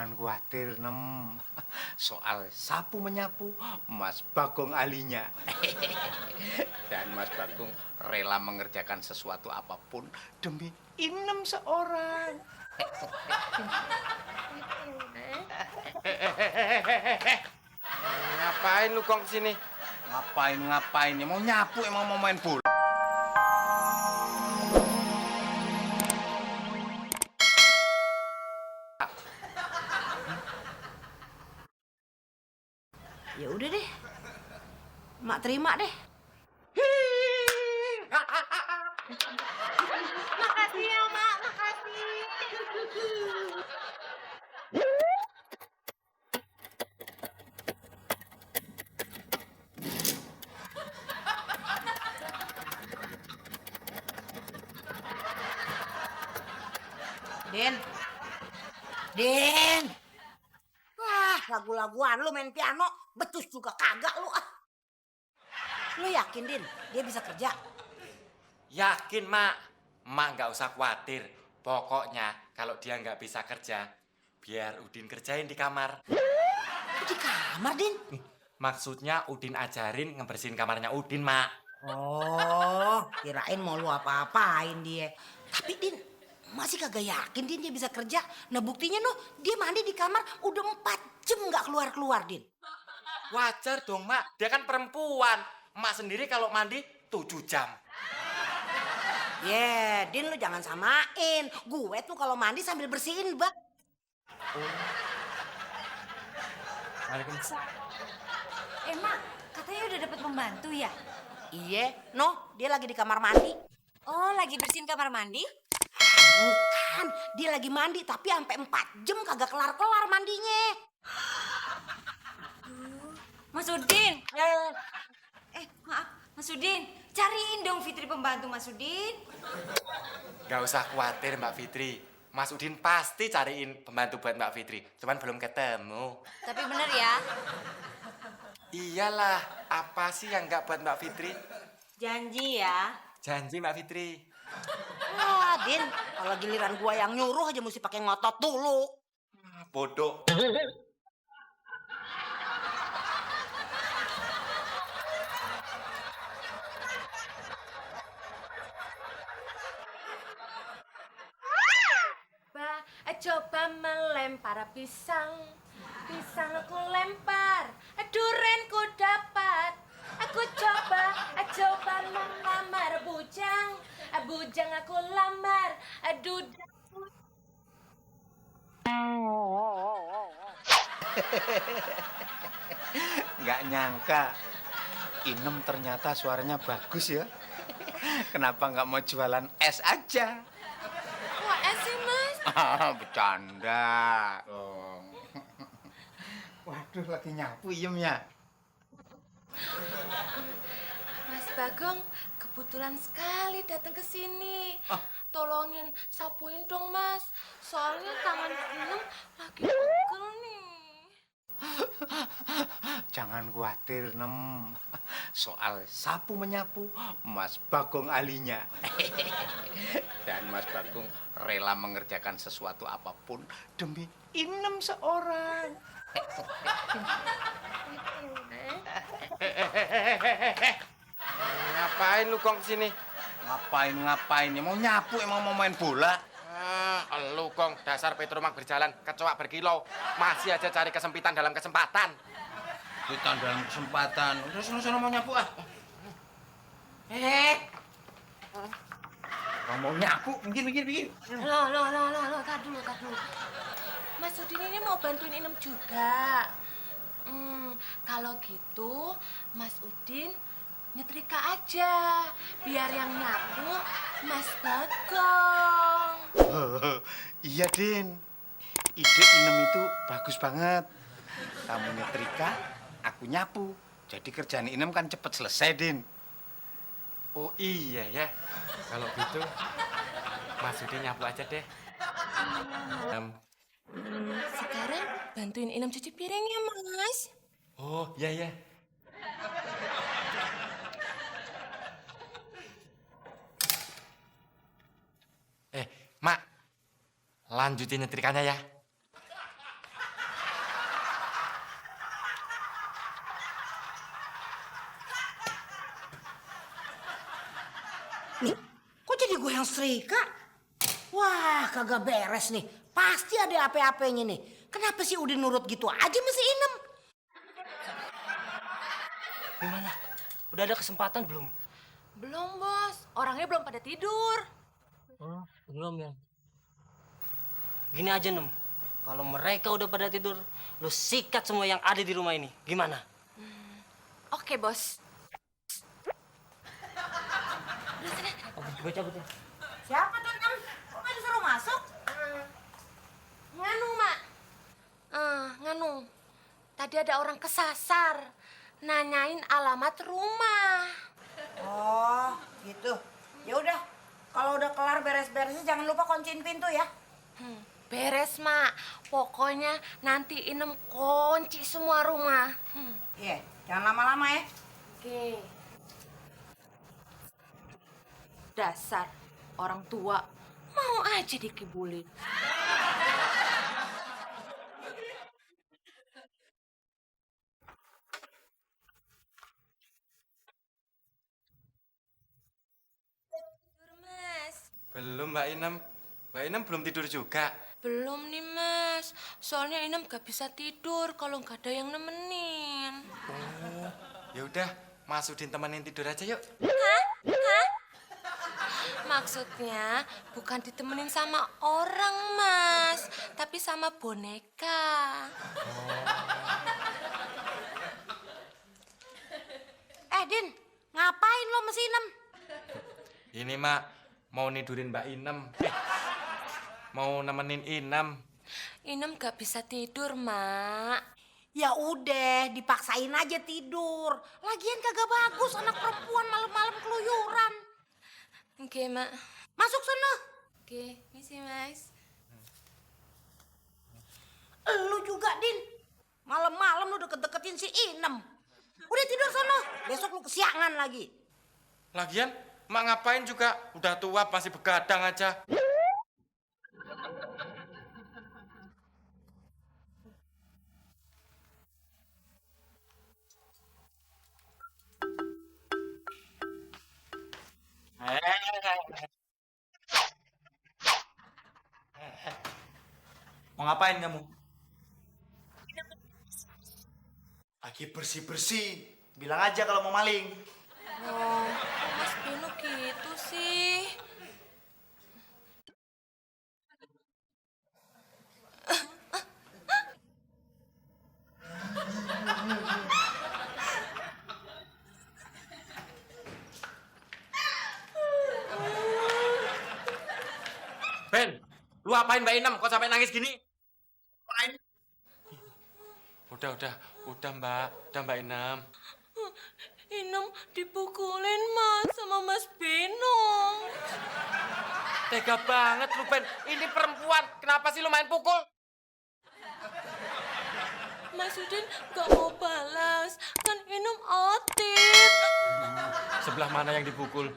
Jangan khawatir, Nem. Soal sapu menyapu, Mas Bagong ahlinya. Dan Mas Bagong rela mengerjakan sesuatu apapun demi Inem seorang. Ngapain lu kong kesini? Ngapain? Ya mau nyapu, emang mau main bola. Ya udah deh. Mak terima deh. Makasih ya, Mak. Makasih. Den. Den. Wah, lagu-laguan lu main piano, becus juga kagak lu ah. Lu yakin, Din, dia bisa kerja? Yakin, Mak. Mak nggak usah khawatir. Pokoknya kalau dia nggak bisa kerja, biar Udin kerjain di kamar. Di kamar, Din. Maksudnya Udin ajarin ngebersihin kamarnya Udin, Mak. Oh, kirain mau lu apa-apain dia. Tapi, Din, masih kagak yakin Din dia bisa kerja. Nah, buktinya noh, dia mandi di kamar udah 4 jam nggak keluar-keluar, Din. Wajar dong, Mak. Dia kan perempuan. Mak sendiri kalau mandi 7 jam. Din, lu jangan samain. Gue tuh kalau mandi sambil bersihin bak. Waalaikumsalam. Mak, katanya udah dapet pembantu ya? Iya, noh, dia lagi di kamar mandi. Oh, lagi bersihin kamar mandi? Bukan, dia lagi mandi tapi sampai 4 jam kagak kelar-kelar mandinya. Mas Udin. Maaf, Mas Udin. Cariin dong Fitri pembantu Mas Udin. Gak usah khawatir, Mbak Fitri. Mas Udin pasti cariin pembantu buat Mbak Fitri. Cuman belum ketemu. Tapi bener ya, Iyalah, apa sih yang nggak buat Mbak Fitri? janji ya. Janji, Mbak Fitri. Wah, Din, kalau giliran gua yang nyuruh aja mesti pakai ngotot dulu. Bodoh. Coba melempar pisang, pisang aku lempar, duren ku dapat. Aku coba melamar bujang, bujang aku lamar, duda. Nggak nyangka, Inem ternyata suaranya bagus ya. Kenapa nggak mau jualan es aja? Kok es sih, Mas? Bercanda dong. Waduh, lagi nyapu Iem ya. Mas Bagong kebetulan sekali datang ke sini. Tolongin sapuin dong, Mas. Soalnya tangan Inem lagi pegel nih. Jangan khawatir, Nem. Soal sapu menyapu, Mas Bagong ahlinya. Dan Mas Bagong rela mengerjakan sesuatu apapun demi Inem seorang. Ngapain lu kong kesini? Ngapain? Ya mau nyapu, emang mau main bola. Lu kong dasar Petromak berjalan kecoak berkilau. Masih aja cari kesempitan dalam kesempatan. Kita dalam kesempatan. Udah sana mau nyapu ah. Kalau mau nyapu, minggir. Loh, tar dulu. Mas Udin ini mau bantuin Inem juga. Kalau gitu, Mas Udin nyetrika aja. Biar yang nyapu Mas Bagong. Iya, Din. Ide Inem itu bagus banget. Kamu nyetrika, aku nyapu. Jadi kerjaan Inem kan cepet selesai, Din. Oh iya ya. Kalau gitu, Mas Udin nyapu aja deh. Sekarang bantuin Inem cuci piringnya, Mas. Oh iya. Mak, lanjutin nyetrikanya ya. Nih, kok jadi gue yang setrika? Wah, kagak beres nih. Pasti ada apa-apanya nih. Kenapa sih Udin nurut gitu aja masih Inem? Gimana? Udah ada kesempatan belum? Belum, Bos. Orangnya belum pada tidur. Oh, belum ya. Gini aja, Nem. Kalau mereka udah pada tidur, lu sikat semua yang ada di rumah ini. Gimana? Oke, Bos. Gue cabut ya. Siapa tuh, Em? Kok nggak disuruh masuk? Nganu, Mak. Nganu. Tadi ada orang kesasar. Nanyain alamat rumah. Oh, gitu. Ya udah, kalau udah kelar beres-beresnya jangan lupa kunciin pintu ya. Beres, Mak. Pokoknya nanti Inem kunci semua rumah. Iya, jangan lama-lama ya. Oke. Dasar orang tua mau aja dikibulin. Tidur, Mas. Belum, Mbak Inem. Mbak Inem belum tidur juga. Belum nih, Mas. Soalnya Inem gak bisa tidur kalau nggak ada yang nemenin. Ya udah, Mas Udin temenin tidur aja yuk. Hah? Maksudnya bukan ditemenin sama orang, Mas, tapi sama boneka. Din, ngapain lo mesti Inem? Ini, Mak, mau nidurin Mbak Inem. Mau nemenin Inem. Inem gak bisa tidur, Mak. Ya udah, dipaksain aja tidur. Lagian kagak bagus anak perempuan malam-malam keluyuran. Oke, Mak. Masuk sono. Oke, misi, Mas. Lu juga, Din. Malam-malam lu deket-deketin si Inem. Udah tidur sono. Besok lu kesiangan lagi. Lagian, Mak ngapain juga? Udah tua masih begadang aja. Mau ngapain kamu? Lagi bersih-bersih. Bilang aja kalau mau maling. Oh, Mas Beno gitu sih. Ben, lu apain Mbak Inem? Kok sampai nangis gini? Main. Udah Mbak Inem. Inem dipukulin, Mas, sama Mas Beno. Tega banget lu, Ben. Ini perempuan, kenapa sih lu main pukul? Mas Udin gak mau balas. Kan Inem otit. Sebelah mana yang dipukul?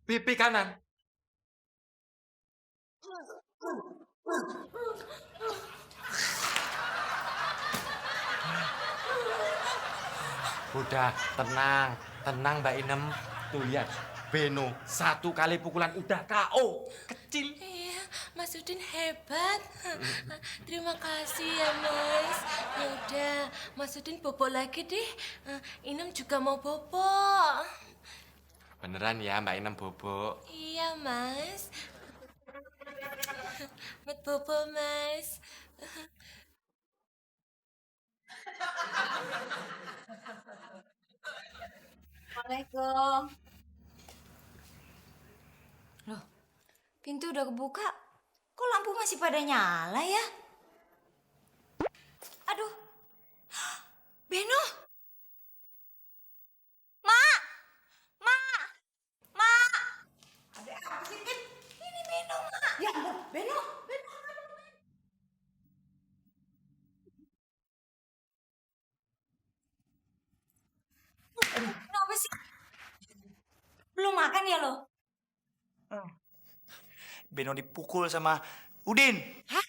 Pipi kanan. Udah, tenang Mbak Inem. Tuh lihat, Beno satu kali pukulan udah KO. Kecil. Iya, Mas Udin hebat. Terima kasih ya, Mas. Ya udah, Mas Udin bobo lagi deh. Inem juga mau bobo. Beneran ya Mbak Inem bobo? Iya, Mas. Met bobo, Mas. Assalamualaikum. Loh, pintu udah kebuka. Kok lampu masih pada nyala ya? Aduh. Beno. Mak. Mak. Mak. Ada apa sih, Din? Ini Beno, Mak. Ya ampun, Beno. Beno. Kenapa sih? Belum makan ya lo? Beno dipukul sama Udin. Hah?